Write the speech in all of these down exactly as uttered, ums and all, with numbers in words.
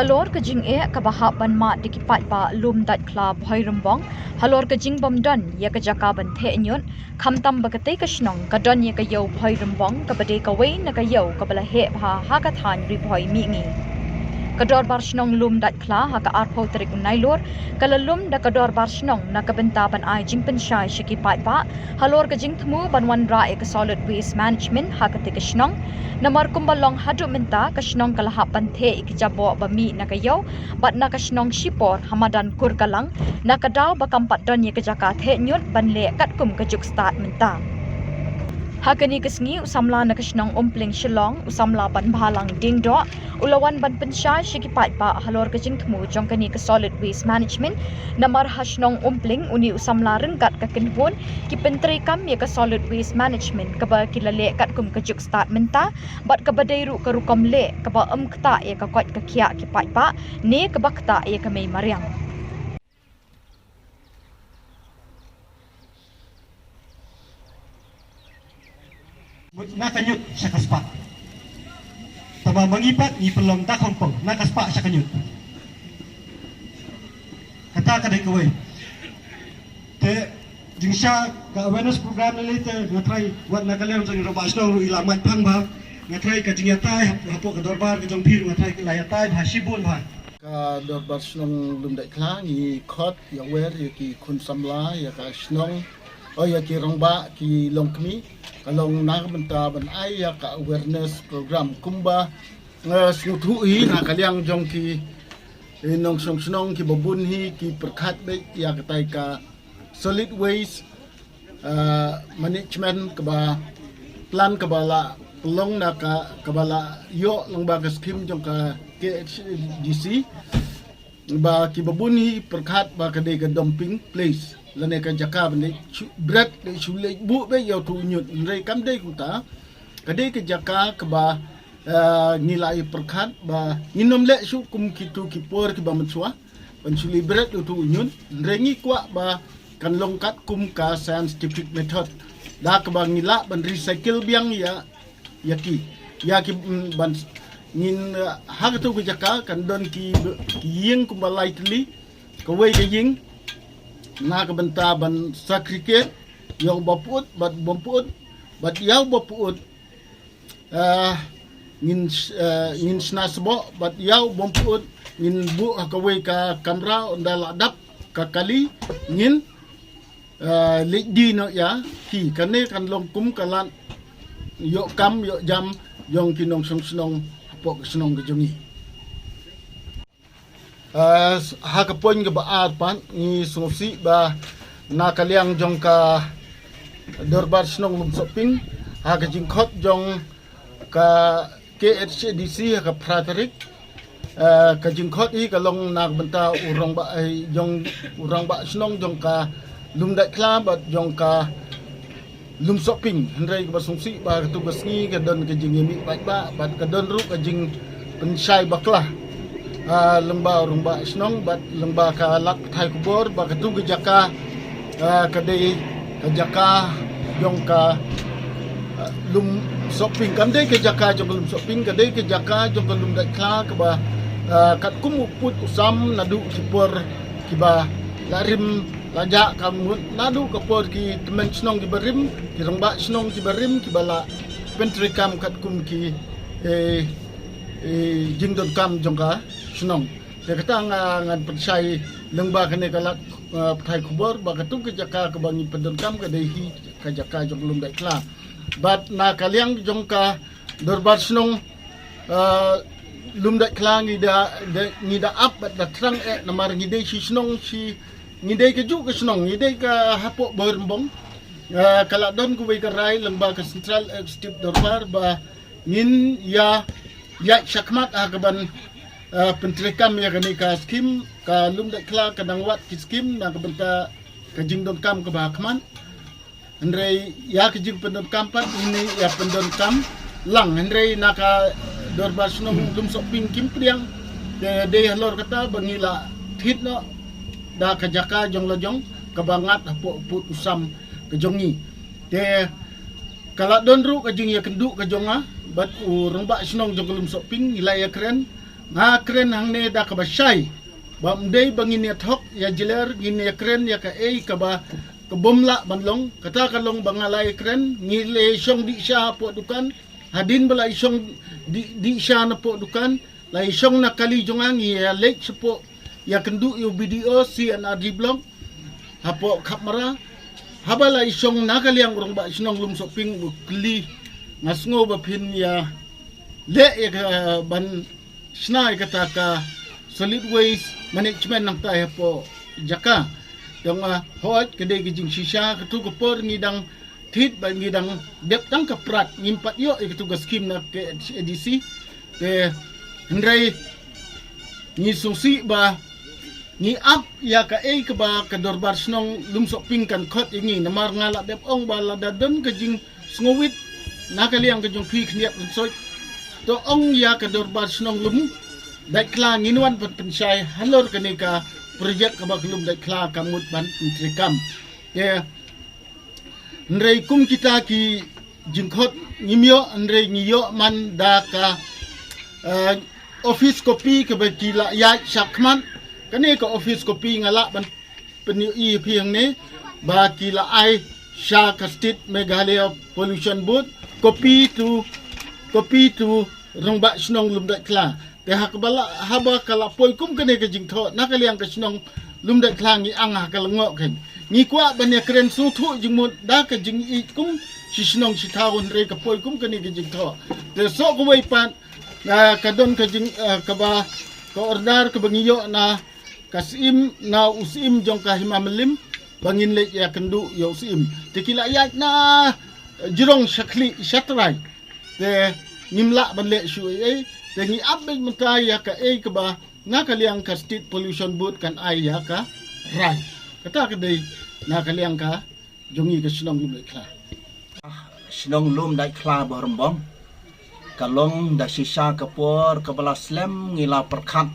Halor ka jingeh kaba hap ban mad da ki paidbah Lumdaitkhla Bhoirymbong halor ka jingbym don ïa ka jaka ban theh ñiut, khamtam ba katei ka shnong ka don ïa ka ïew Bhoirymbong kaba dei kawei na ka ïew kaba la heh bha ha ka thaiñ Ri Bhoi Mihngi. Ka Dorbar Shnong Lumdaitkhla ha ka arphew tarik u Nailur ka la lum da ka Dorbar Shnong na ka bynta ban ai jingpynshai sha ki paidbah halor ka jingthmu ban wanrah ïa ka Solid Waste Management ha katei ka shnong. Namar kumba long haduh mynta ka shnong ka la hap ban theh ïa ki jaboh ba mih na ka ïew bad na ka shnong shipor ha madan Kurkalang, na ka daw ba kam pat don ïa ka jaka theh ñiut ban leh katkum ka juk stad mynta. Ha kane ka sngi u samla na ka shnong Umpling Shillong, u samla Banbhalang Diengdoh, u la wan ban pynshai sha ki paidbah halor ka jingthmu jong kane ka Solid Waste Management. Namar ha shnong Umpling une u samla ryngkat ka kynhun ki pyntreikam ïa ka Solid Waste Management kaba ki la leh katkum ka juk stad mynta bad kaba dei ruh ka rukom leh kaba ym ktah ïa ka koit ka khiah ki paidbah ne kaba ktah ïa ka mei mariang. Mut na ka ñiut sha ka spah. Tangba ma ngi pat ngi pynlong da khongpong na ka spah sha ka ñiut. Kata ka dei kawei. Te jingshisha ka awareness program ne lei te nga trai wat na ka liang jong i rangbah shnong ruh i la mait phang bha. Nga trai ka jingïatai hap- hapoh ka dorbar ka jong phi ruh nga trai ki la ïatai bha shibun bha. Ka dorbar shnong Lumdaitkhla ngi khot ïa wer ïa ki khun samla ïa ka shnong, o ïa ki rangbah ki longkmie, ka long na ka bynta ban ai ïa ka awareness program kumba nga sngewthuh hi na ka liang jong ki, eh, nongshong shnong kiba bun hi ki pyrkhat beit ïa katai ka solid waste, ah, management kaba plan kaba la long na ka kaba la ïoh lyngba ka skim jong ka K H D C. Ba kiba bun hi pyrkhat ba ka dei ka dumping place lane ka jaka ba dei shu bret dei shu leit buh beit ïa utu u ñiut, hynrei kam dei kumta. Ka dei ka jaka kaba, ah, ngi la ïa pyrkhat ba ngin ym leh shuh kum kitu ki por kiba mynshuwa ban shu leit bret ïa utu u ñiut, hynrei ngi kwah ba kan long katkum ka scientific method da kaba ngi lah ban recycle biang ïa ïa ki ïa ki, mm, ban ngin, eh, ha katu ka jaka kan don ki ki ïing kumba lai tylli, kawei ka ïing na ka bynta ban segregate ïa uba pyut bad bym pyut bad ïa uba pyut, eh, ngin, eh, ngin shna sboh bad ïa ubym pyut ngin buh ha kawei ka kamra ynda la dap ka kali ngin, eh, leit die noh ïa ki. Kane kan long kum ka lad ïoh kam ïoh jam jong ki nongshong shnong hapoh ka shnong ka jong ngi. Eh, ha ka point kaba ar pat ngi sngewsih ba na ka liang jong ka dorbar shnong Lumsohping ha ka jingkhot jong ka K H A D C ha ka phra tarik. Eh, ka jingkhot hi ka long na ka bynta u rangbah, eh, jong u rangbah shnong jong ka Lumdaitkhla bad jong ka Lumsohping, hynrei kaba sngewsih ba katu ka sngi ka don ka jingïamih paidbah bad ka don ruh ka jingpynshai bakla, ah, lyngba u rangbah shnong bad lyngba ka lad pathai khubor ba katu ka jaka, ah, ka dei ka jaka jong ka, ah, Lumsohping, kam dei ka jaka jong ka Lumsohping, ka dei ka jaka jong ka Lumdaitkhla kaba, ah, katkum u pud u sam naduh ki por kiba la rim la jah ka mut naduh ka por ki tymmen shnong kiba rim, ki rangbah shnong kiba rim kiba la pyntreikam katkum ki, eh, eh, jingdonkam jong ka shnong. Te kata nga ngan pynshai lyngba kane ka lad, eh, pathai khubor ba katu ka jaka kaba ngi pyndonkam ka dei hi ka jaka jong ka Lumdaitkhla. Bad na ka liang jong ka dorbar shnong, eh, Lumdaitkhla ngi da, da ngi da ap bad da thrang eh namar ngi dei shi shnong shi ngi dei ka juh ka shnong ngi dei ka hapoh Bhoirymbong. Eh, ka la don kawei ka rai lyngba ka Central Executive Dorbar ba ngin ïa ïaid shakhmat ha kaban, eh, pyntreikam ïa kane ka skim, ka Lumdaitkhla ka dang wad ki skim na ka bynta ka jingdonkam kaba ha khmat. Hynrei ïa ka jingpyndonkam pat ngin ïa pyndonkam lang, hynrei na ka dorbar shnong Lumsohping kim pdiang. Te dei halor kata ba ngi la thied noh da ka jaka jong la jong kaba ngat hapoh pud u sam ka jong ngi. Te ka la don ruh ka jingïakynduh ka jong nga bad u rangbah shnong jong ka Lumsohping ngi la ïakren Nga kren hangne da kaba shai ba ym dei ba ngin ïa thok ïa jler, ngin ïa kren ïa kaei kaba ka bym lah ban long. Kata ka long ba nga la ïa kren, ngi la ïa shong dih sha hapoh dukan. Hadien ba la ïa shong dih, dih sha na poh dukan, la ïa shong na kali jong nga, ngi ïa leit shapoh ïa kynduh ïa u B D O C and R D block hapoh Khapmara. Haba la ïa shong na ka liang u rangbah shnong Lum Sohping u kylli, nga sngew ba phin ïa leh ïa ka ban shna ïa kata ka solid waste management nangta hapoh jaka. Te nga ong, hooid, ka dei ka jingshisha, katto ka por ngi dang thied ba ngi dang dep tang ka prat, ngim pat ïoh ïa katto ka skim na K H A D C. Te hynrei ngi sngewsih ba ngi ap ïa kaei kaba ka dorbar shnong Lum Sohping kan khot ïa ngi, namar nga la dep ong ba lada don ka jingsngewwit na ka liang ka jong phi khyndiat khynsoit, to ong ïa ka dorbar shnong Lum Daitkhla, ngin wan pyn-, pynshai halor kane ka project kaba ka Lum Daitkhla ka mut ban pyntreikam. Te hynrei kum kita ki jingkhot ngim ïoh, hynrei ngi ïoh man da ka, eh, office copy kaba ki la ïaid shakhmat. Kane ka office copy nga lah ban pynïohi ïa phi hangne ba ki la ai sha ka State Meghalaya Pollution Board, copy to, copy to rangbah shnong Lum Daitkhla. Te ha kaba la, haba ka la poi kum kane ka jingthoh na ka liang ka shnong Lum Daitkhla, ngi ang ha ka lyngngoh khein. Ngi kwah ban ïa kren sngewthuh jingmut da ka jingïeit kum shi shnong shi thaw, hynrei ka poi kum kane ka jingthoh. Te soh kawei pat, ah, ka don ka jing, ah, kaba, ka order kaba ngi ïoh na ka Syiem, na u Syiem jong ka Hima Mylliem ba ngin leit ïa kynduh ïa u Syiem. Te ki la ïaid na, eh, jrong sha khlieh sha trai. Te ngim lah ban leh shuh ei ei. Te ngi ap beit mynta ïa kaei kaba na ka liang ka State Pollution Board kan ai ïa ka rai. Kata ka dei na ka liang ka jong ngi ka shnong Lum Daitkhla. Shnong Lum Daitkhla Baharum Bong, ka long da shisha ka por kaba la slem ngi la pyrkhat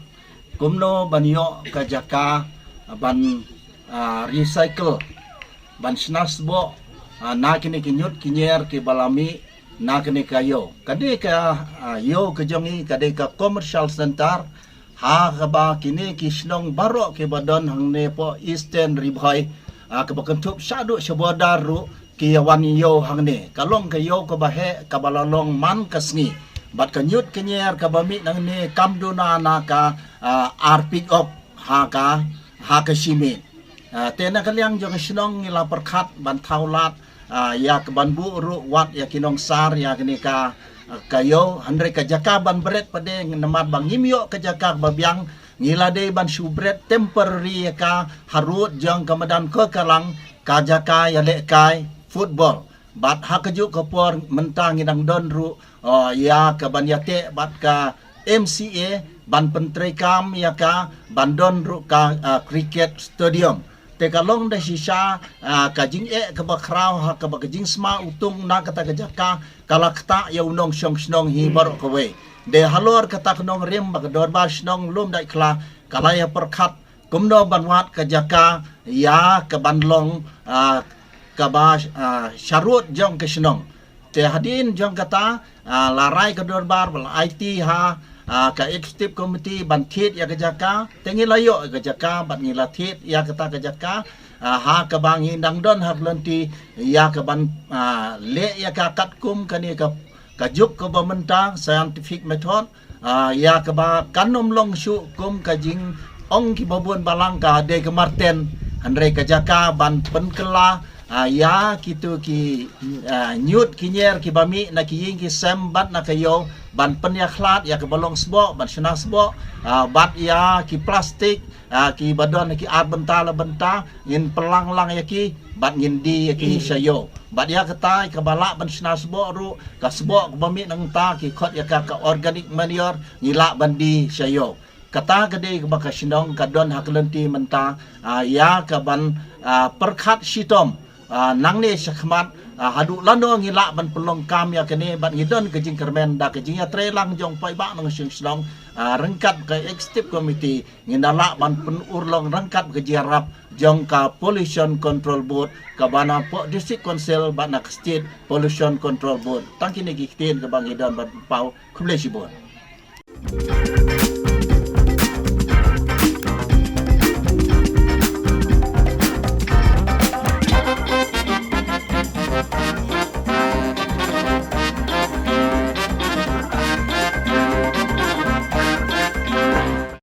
kumno ban ïoh ka jaka ban, ah, recycle, ban shna sboh, ah, na kine ki ñiut ki ñier kiba la mih na kane ka ïew. Kane ka, ah, ïew ka jong ngi ka dei ka commercial center, ha kaba kine ki shnong baroh kiba don hangne poh Eastern Ri Bhoi, ah, kaba kynthup shaduh sha border ruh ki ïa wan ïew hangne. Ka long ka ïew kaba heh, kaba la long man ka sngi. Bad ka ñiut ka ñier kaba mih nangne kam duna na ka, ah, ar pick up ha ka, ha ka shi miet. Ah, te na ka liang jong ka shnong ngi la pyrkhat ban thaw lad, ah, ïa ka ban buh ruh wat ïa ki nongsar ïa kane ka, ah, ka ïew, hynrei ka jaka ban bret pat de, namar ba ngim ïoh ka jaka ba biang, ngi la dei ban shu bret temporary ïa ka harud jong ka madan Koikarlang, ka jaka ïalehkai football. Bad ha kajuh ka por mynta ngi dang don ruh, ah, ïa ka ban ïateh bad ka M C A ban pyntreikam ïa ka ban don ruh ka, ah, cricket stadium. Te ka long da shisha, ah, ka jingeh kaba khraw ha kaba ka jingsma utung na kata ka jaka ka la ktah ïa u nongshong shnong hi baroh kawei. Te halor kata ka nongrim ba ka dorbar shnong Lum Daitkhla ka la ïa pyrkhat kumno ban wad ka jaka ïa ka ban long, ah, kaba, ah, sharud jong ka shnong. Te hadien jong kata, ah, la rai ka dorbar ba la aiti ha, ah, ka executive committee ban thied ïa ka jaka. Te ngi la ïoh ïa ka jaka bad ngi la thied ïa kata ka jaka, ah, ha kaba ngi dang don ha ka lynti ïa ka ban, ah, leh ïa ka katkum kane ka, ka juk kaba mynta scientific method. Ah, ïa kaba kan ym long shuh kum ka jingong kiba bun balang ka dei ka marten, hynrei ka jaka ban pynkylla, ah, ïa kito ki, ah, ñiut ki ñier kiba mih na ki ïing ki sem bad na ka ïew, ban pynïakhlad ïa kaba long sboh, ban shna sboh, ah, bad ïa ki plastik, ah, kiba don ki ar bynta la bynta, ngin pynlang lang ïa ki bad ngin die ïa ki sha ïew. Bad ïa kata kaba lah ban shna sboh ruh, ka sboh kaba mih nangta ki khot ïa ka, ka organic manure, ngi lah ban die sha ïew. Kata ka dei kaba ka shnong ka don ha ka lynti mynta, ah, ïa ka ban, ah, pyrkhat shitom, ah, nangne shakhmat, ah, haduh lano ngi lah ban pynlong kam ïa kane bad ngi don ka jingkyrmen da ka jingïatreilang jong paidbah nongshong shnong, ah, ryngkat ka executive committee, ngin da lah ban pynurlong ryngkat ka jingïarap jong ka Pollution Control Board, kaba na poh District Council bad na ka State Pollution Control Board. Tang kine ki ktien kaba ngi don ban paw. Khublei shibun.